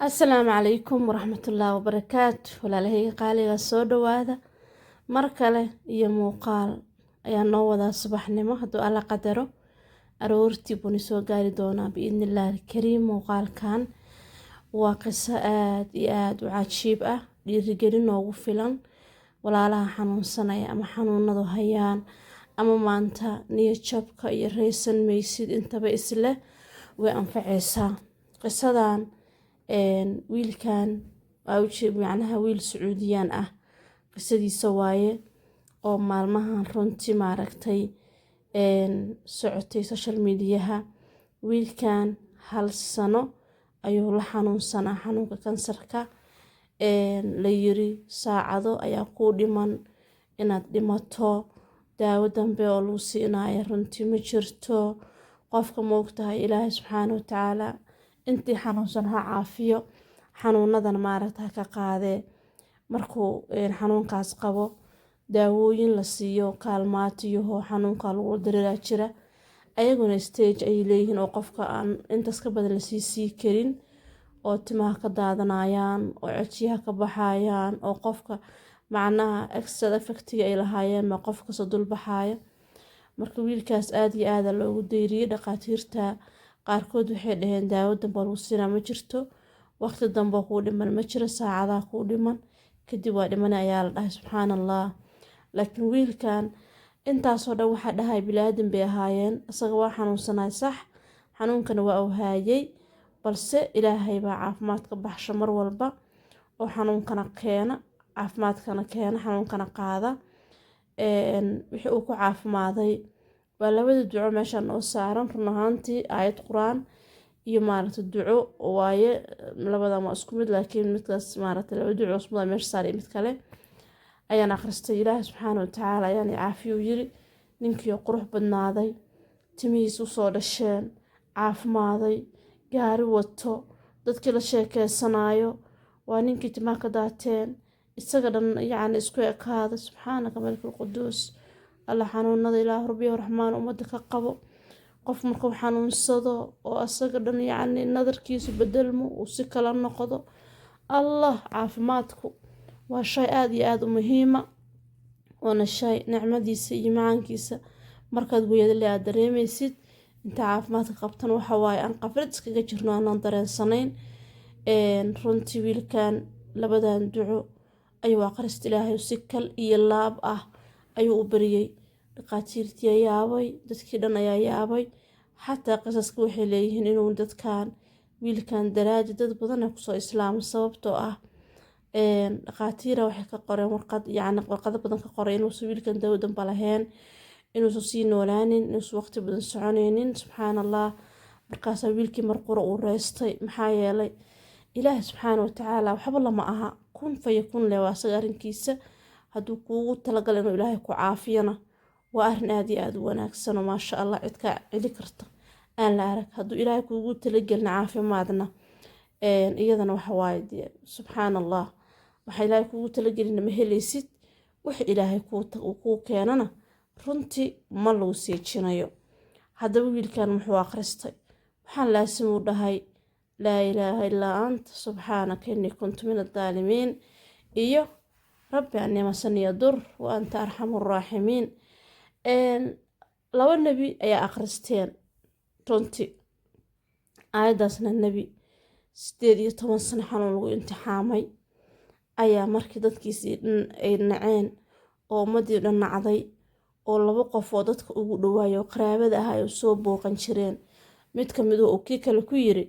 Asalaamu calaykum waraxmatullaahi wabarakaatu. Walaalahayga qaaliga, soo dhawaada mar kale iyo muuqaal ayaa noo wadaa subaxnimo. Hadduu Alla qadaro, aroortii buuni soo gaari doonaa biidnillaahi alkariim. Muuqaalkan waa qiso aada iyo aada u cajiib ah, dhiirigelin noogu filan walaalaha xanuunsanaya ama xanuunadu hayaan ama maanta niyad jabka iyo reysan maysid intaba isleh, way anfaceysaa qisadan. Wiilkan macnaha wiil Sacuudiyaan ah qisadiisa waaye, oo maalmahan runtii maaragtay socotay social mediaha. Wiilkan hal sano ayuu la xanuunsanaa xanuunka kansarka. La yiri saacado ayaa kuu dhiman inaad dhimato, daawo dambe oo lagu siinayo runtii ma jirto. Qofka ma ogtahay, Ilaahay subxaana watacaala intii xanuunsan ha caafiyo, xanuunadan maaragta ha ka qaadee. Markuu xanuunkaas qabo, daawooyin la siiyo kaalmaatiyaho xanuunka lagu dariiraa jira. Ayaguna stage ayay leeyihiin oo qofka aan intaas ka badan lasii sii karin, oo timaha ka daadanayaan oo codsiyaha ka baxayaan, oo qofka macnaha extra effectiga ay lahaayeen ma qof kasoo dulbaxaya. Marka wiilkaas aada iyo aada loogu dayriyey. Dhaqaatiirta qaarkood waxay dhaheen daawo dambe lagu siinaa ma jirto, waqti dambe kuu dhiman ma jiro, saacadaha kuu dhiman kadib waa dhiman ayaa la dhahay. Subxaan Allah. Laakiin wiilkan intaasoo dhan waxaa dhahay bilaadan bay ahaayeen. Isaga waa xanuunsanaay, sax, xanuunkana waa uu haayay, balse Ilaahay baa caafimaadka baxsha mar walba, oo xanuunkana keena, caafimaadkana keena, xanuunkana qaada. Wixii uu ku caafimaaday waa labada duco meeshan oo saaran. Run ahaantii aayad Qur-aan iyo maaragta duco waaye, labadan waa isku mid, laakiin midkaas maaragta laba duco isku mid meesha saaray, mid kale ayaan akhristay. Ilaahay subxaana watacaala ayaan caafiyo u yiri. Ninkii qurux badnaaday, timihiis usoo dhasheen, caafimaaday, gaari wato, dadkii la sheekeysanayo, waa ninkii timaha ka daateen, isaga dhan yacni isku ekaada. Subxaanaka malikul quduus. Alla, xanuunada Ilaah rabbiyo raxmaan ummadda ka qabo. Qof markuu xanuunsado oo asaga dhan yacni nadarkiisu bedelmo, uu si kala noqdo. Allah, caafimaadku waa shay aada iyo aada u muhiima, waana shay nicmadiisa iyo macaankiisa markaad weydale aad dareemeysid. Inta caafimaadka qabtan waxa waaye aan qaflad iskaga jirno, aanan dareensanayn. Runtii wiilkan labadan duco ayuu akhrista, Ilaahay si kal iyo laab ah ayuu u bariyey. Dhaqaatiirtii yaabay, dadkii dhan ayaa yaabay. Xataa qisaska waxay leeyihiin inuu dadkan wiilkan daraadi dad badan ay kusoo islaamay, sababtoo ah dhaqaatiira waxay ka qoreen warqad, yacni warqado badan ka qoray inuusan wiilkan daawo danba lahayn, inuusan sii noolaanin, inuusan waqti badan soconaynin. Subxaan Allah. Markaasaa wiilkii mar qura uu reystay. Maxaa yeelay, Ilaahi subxaana watacaala waxba lama aha, kun fayakun leh waa asaga arrinkiisa. Hadduu kuugu talagalay inuu Ilaahay ku caafiyana, waa arrin aada iyo aada u wanaagsan oo maasha Allah cid kaa celi karta aan la arag. Hadduu Ilaahay kuugu talagelin caafimaadna, iyadana waxa waaye dee subxaan Allah, waxa Ilaahay kuugu talagelina ma helaysid. Wax Ilaahay kuu keenana runtii ma lagu seejinayo. Haddaba wiilkan muxuu akhristay? Waxaan laasim uu dhahay laa ilaaha illaa anta subxaanaka innii kuntu min addaalimiin iyo rabbi annii masaniya dur wa anta arxamu raaximiin. Laba nebi ayaa akhristeen runtii aayaddaasna. Nebi 18 sano xanuun lagu imtixaamay ayaa markii dadkiisii dhan ay naceen oo ummadii dhan nacday, oo laba qof oo dadka ugu dhawaayo qaraabada ah ay soo booqan jireen, mid ka mid uu kii kale ku yiri: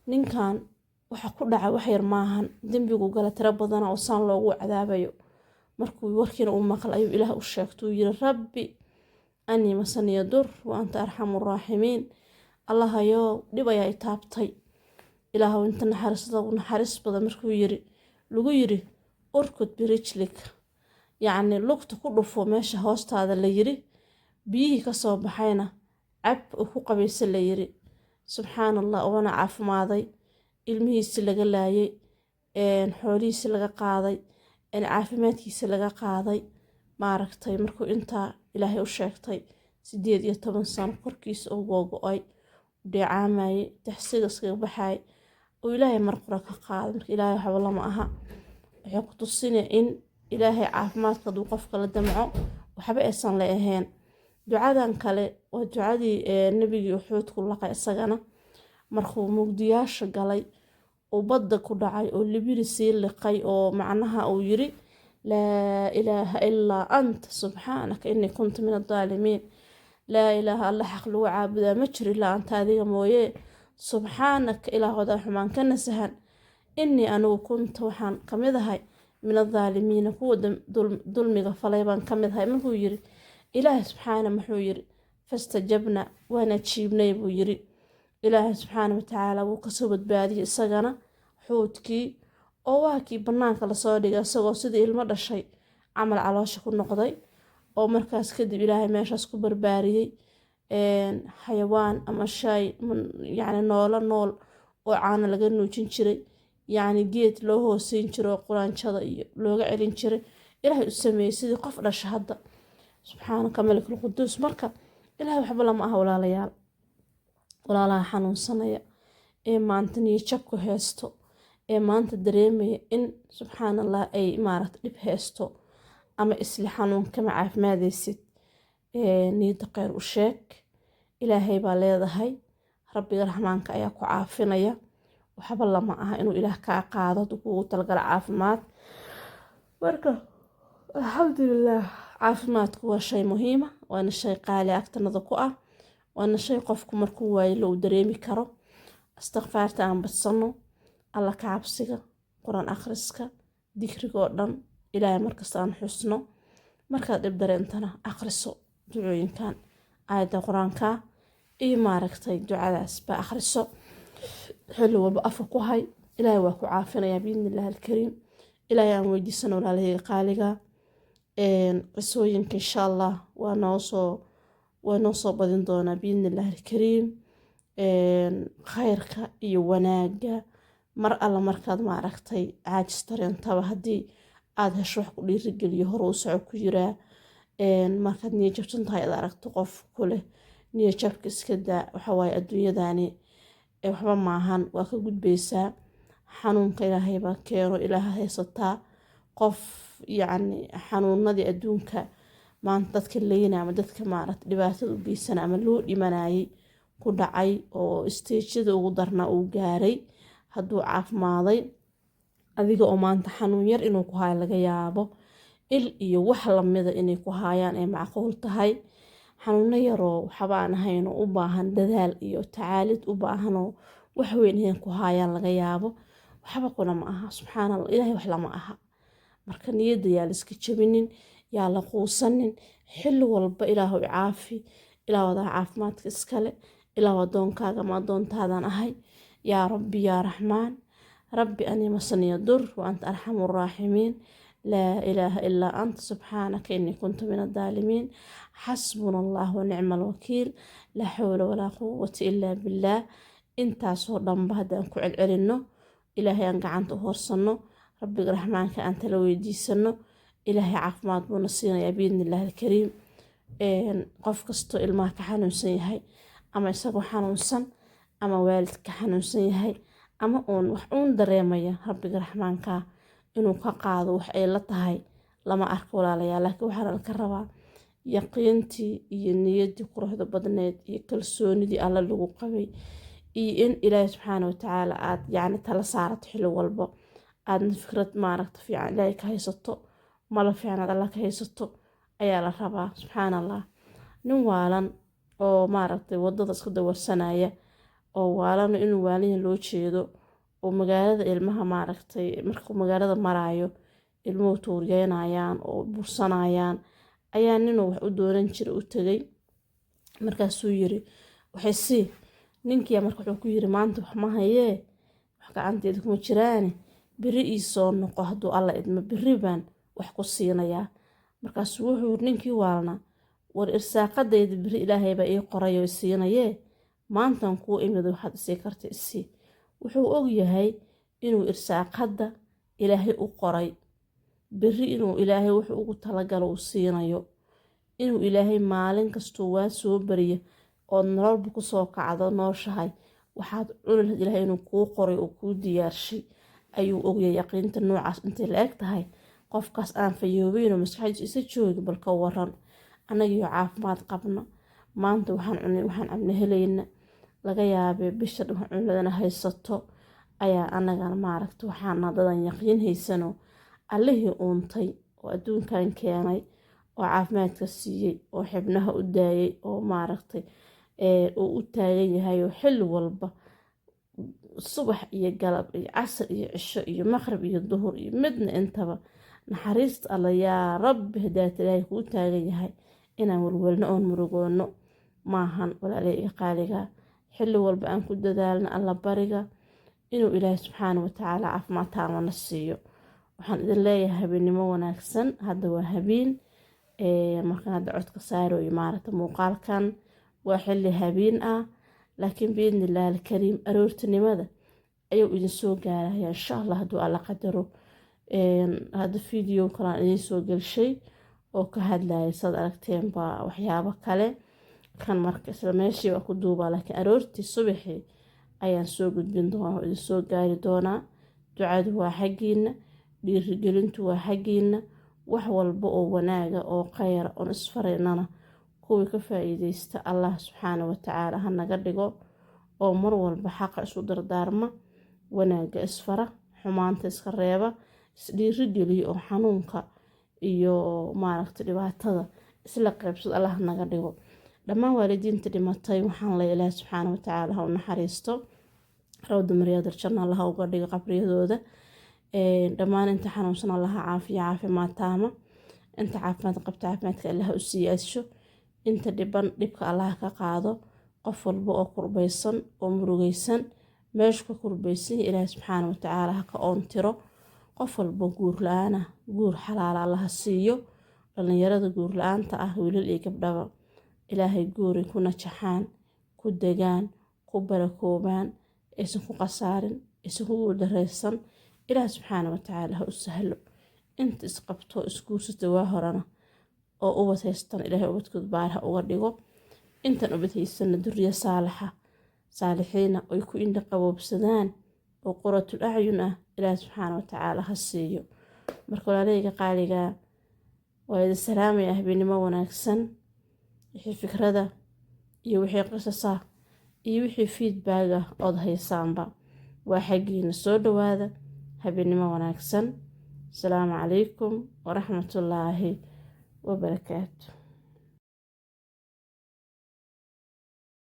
"Ninkan waxa ku dhaca wax yar maahan, dembigu gala tiro badana oo saan loogu cadaabayo." Markuu warkiina uu maqal ayuu Ilaah u sheegtay, uu yiri: "Rabbi anii masaniya dur wa anta arxamu raaximiin." Allahayow, dhib ayaa i taabtay, Ilaahow inta naxariisada ugu naxariis badan. Markuu yiri, lagu yiri: "Urkud birijlik," yacni lugta ku dhufo meesha hoostaada la yiri, biyihii kasoo baxayna cab oo ku qabaysa la yiri. Subxaan Allah, uuna caafimaaday. Ilmihiisi laga laayay, xoolihiisi laga qaaday, caafimaadkiisi laga qaaday, maaragtay markuu intaa Ilaahay u sheegtay, 18 sano korkiisa u googo-ay, dheecaamayay, taxsiga iskaga baxay, Oo Ilaahay mar qura ka qaado. Marka Ilaahay waxba lama aha. Waxay ku tusinaya in Ilaahay caafimaadka hadduu qofka la damco waxba aysan la ahayn. Ducadan kale waa ducadii nebigii Uxuud ku laqay, isagana markuu mugdiyaasha galay oo badda ku dhacay oo libiri sii liqay, oo macnaha uu yiri: "Laa ilaaha illaa anta, subxaanaka innii kuntu min addaalimiin." Laa ilaaha, alla xaq lagu caabudaa ma jiro, ilaa anta, adiga mooyee, subxaanaka, ilaahoodaa xumaan ka nasahan, innii anigu, kunta, waxaan kamid ahay, min addaalimiina, kuwa dulmiga falay baan kamid ahay. Markuu yiri, Ilaahay subxaana muxuu yiri? "Fastajabna," waan ajiibnay buu yiri. Ilaahay subxaana watacaala wuu kasoo badbaadiyey isagana xuudkii, oo waa kii banaanka lasoo dhigay isagoo sidii ilmo dhashay camal caloosha ku noqday, oo markaas kadib Ilaahay meeshaas ku barbaariyey xayawaan ama shay, yacni noolo nool oo caana laga nuujin jiray, yacni geed loo hooseyn jiro oo quraanjada iyo looga celin jiray Ilaahay u sameeyey sidii qof dhasha hadda. Subxaanaka malikul quduus. Marka Ilaahay waxba lama aha, walaalayaal. Walaalaha xanuunsanaya ee maanta niyadjabku haysto, ee maanta dareemaya in, subxaan Allah, ay maaragta dhib haysto ama isla xanuun kama caafimaadaysid, niyadda kheyr u sheeg. Ilaahay baa leedahay, Rabbiga Raxmaanka ayaa ku caafinaya. Waxba lama aha inuu Ilaah kaa qaado hadduu kugu talagala caafimaad. Marka alxamdulilah, caafimaadku waa shay muhiima, waana shay qaali agtanada ku ah, waana shay qofku markuu waayo lou dareemi karo. Istikfaarta aan badsano, Alla ka cabsiga, Qur-aan akhriska, dikriga oo dhan, Ilaahay markasta aan xusno. Markaad dhib dareentana akhriso ducooyinkan, aayadda Qur-aanka iyo maaragtay ducadaas ba akhriso, xilli walba afka ku hay. Ilaahay waa ku caafinayaa biidni Illaahi alkariim. Ilaahay aan weydiisano, walaalahayga qaaliga. Qisooyinka insha Allah waa noo soo badin doonaa biidni Illaahi alkariim. Khayrka iyo wanaagga, mar alla markaad maaragtay caajis dareentaba, haddii aad hesho wax ku dhiirigeliyo, hore u soco ku yiraa. Markaad niyo jabsan tahay, aad aragto qof kuleh "Niyo jabka iska daa, waxawaaye adduunyadani waxba maahan, waa ka gudbaysaa." Xanuunka Ilaahay baa keeno, Ilaaha haysataa. Qof yacni xanuunadii adduunka maanta dadka leyna ama dadka maaragta dhibaatada u geysana ama loo dhimanayay ku dhacay oo isteejyada ugu darnaa uu gaaray, hadduu caafimaaday, adiga oo maanta xanuun yar inuu ku hayo laga yaabo, il iyo wax lamida inay ku haayaan ay macquul tahay, xanuuno yaroo waxba aan ahayn oo u baahan dadaal iyo tacaalid u baahanoo wax weyn inay ku haayaan laga yaabo, waxba kuna ma aha. Subxaan Allah, Ilaahay wax lama aha. Marka niyadda yaa la iska jabinin, yaa la quusanin. Xilli walba "Ilaahu caafi, Ilaahu adaa caafimaadka iskale, Ilaahu addoonkaaga ama addoontaadan ahay, yaa Rabbi yaa Raxmaan, rabbi anii masaniya dur wa anta arxamu raaximiin, laa ilaaha ilaa anta, subxaanaka innii kuntu min addaalimiin, xasbuna Allah wa nicma alwakiil, laa xawla walaa quwata illaa billaah." Intaasoo dhanba haddaan ku celcelinno, Ilaahay aan gacanta u hoorsanno, Rabbiga Raxmaanka aan tala weydiisano, Ilaahay caafimaad buuna siinayaa biidni Illaahi alkariim. Qof kastoo ilmaha ka xanuunsan yahay, ama isagoo xanuunsan, ama waalidka xanuunsan yahay, ama uun wax uun dareemaya, Rabbiga Raxmaanka inuu ka qaado wax ay la tahay lama arko, walaalayaal. Laakiin waxaana laka rabaa yaqiintii iyo niyaddii quruxda badneed iyo kalsoonidii Alla lagu qabay, iyo in Ilaahay subxaana watacaala aad yacni tala saarato xilli walbo, aadna fikrad maaragta fiican Ilaahay ka haysato, mala fiican aad Alla ka haysato ayaa la rabaa. Subxaan Allah, nin waalan oo maaragtay wadada iska dawarsanaya, oo waalan inuu waalan loo jeedo, oo magaalada ilmaha maaragtay markuu magaalada maraayo ilmuhu tuuryeynayaan oo bursanayaan, ayaa ninuu wax u doonan jira u tegay. Markaasuu yiri: "Waxay sii." Ninkiia marka wuxuu ku yiri: "Maanta wax ma hayee, wax gacanteeda kuma jiraane, beri ii soo noqo hadduu Alla idmo, beri baan wax ku siinayaa." Markaasuu wuxuu yiri ninkii waalna: "War, irsaaqadayda beri Ilaahay baa ii qoray oo siinayee, maantan kuu imid, waxaad isii karta isii." Wuxuu og yahay inuu irsaaqadda Ilaahay u qoray, beri inuu Ilaahay wuxuu ugu talagalo uu siinayo, inuu Ilaahay maalin kastuu waa soo bariya ood nololba kusoo kacdo nooshahay. Waxaad cuni lahayd Ilaahay inuu kuu qoray oo kuu diyaarshay ayuu ogyahay. Yaqiinta noocaas intay la eg tahay qofkaas aan fayoobeyn oo maskaxdiisa isa joogin, bal ka waran annagiyo caafimaad qabna, maanta waxaan cunay, waxaan cabna helayna, laga yaabee bisha dhan wax cunladana haysato, ayaa anagana maaragta waxaana dadan yaqiin haysano Allihii uuntay oo adduunkan keenay oo caafimaadka siiyey oo xibnaha u daayay oo maaragtay uu u taagan yahay oo xilli walba, subax iyo galab iyo casar iyo cisho iyo maqrib iyo duhur iyo midna intaba, naxariista Alla yaa Rabbi hadaata Ilaahay kuu taagan yahay, inaan welwelno oon murugoono maahan. Walaalahayga qaaliga, xilli walba aan ku dadaalno Alla bariga inuu Ilaahay subxaana watacaala caafimaad taamana siiyo. Waxaan idin leeyahay habeennimo wanaagsan. Hadda waa habeen markaan hadda codka saarayo, maaragta muuqaalkan waa xilli habeen ah, laakiin biidni illaahi alkariim aroortinimada ayuu idin soo gaaraya insha Allah hadduu Alla qadaro. Hadda video kalaan idiin soo gelshay oo ka hadlaya, saad aragteenba, waxyaabo kale. Kan marka isla meeshii waa ku duubaa, laakiin aroortii subaxii ayaan soo gudbin doonaa oo idin soo gaari doonaa. Ducadu waa xaggiina, dhiirigelintu waa xaggiina, wax walba oo wanaaga oo khayra oon isfaraynana kuwii ka faa-iideysta Allah subxaana watacaala ha naga dhigo, oo mar walba xaqa isu dardaarma, wanaagga isfara, xumaanta iska reeba, isdhiirigeliyo oo xanuunka iyo maaragta dhibaatada isla qaybsad Allah naga dhigo. Dhammaan waalidiinta dhimatay waxaan leeyahay Ilaah subxaana watacaala ha u naxariisto, rawda maryaadal janna Allaha uga dhigo qabriyadooda. Dhammaan inta xanuunsan Allaha caafiya, caafimaad taama. Inta caafimaad qabta caafimaadka Allaha u siyaasho. Inta dhiban dhibka Allaha ka qaado. Qof walba oo kurbaysan oo murugaysan, meeshu ka kurbaysan Ilaahay subxaana watacaala ha ka oontiro. Qof walba guur la-aan ah guur xalaala Allaha siiyo. Dhalinyarada guur la-aanta ah, wiilal iyo gabdhaba, Ilaahay guuray ku najaxaan, ku degaan, ku barakoobaan, aysan ku khasaarin, aysan ku guuldareysan, Ilaah subxaana watacaala ha u sahlo. Inta isqabto isguursata waa horena oo ubad haystan, Ilaahay ubadkood baar ha uga dhigo. Intan ubad haysana duriya saalixa, saalixiina oy ku indha qaboobsadaan oo quratul acyun ah Ilaah subxaana watacaala ha siiyo. Marka walaalahayga qaaligaa, waa idin salaamaya, habeennimo wanaagsan. Wixii fikrada iyo wixii qisasa iyo wixii feedback ah ood haysaanba waa xaggiina. Soo dhawaada, habeennimo wanaagsan. Asalaamu calaykum waraxmatullaahi wabarakaatu.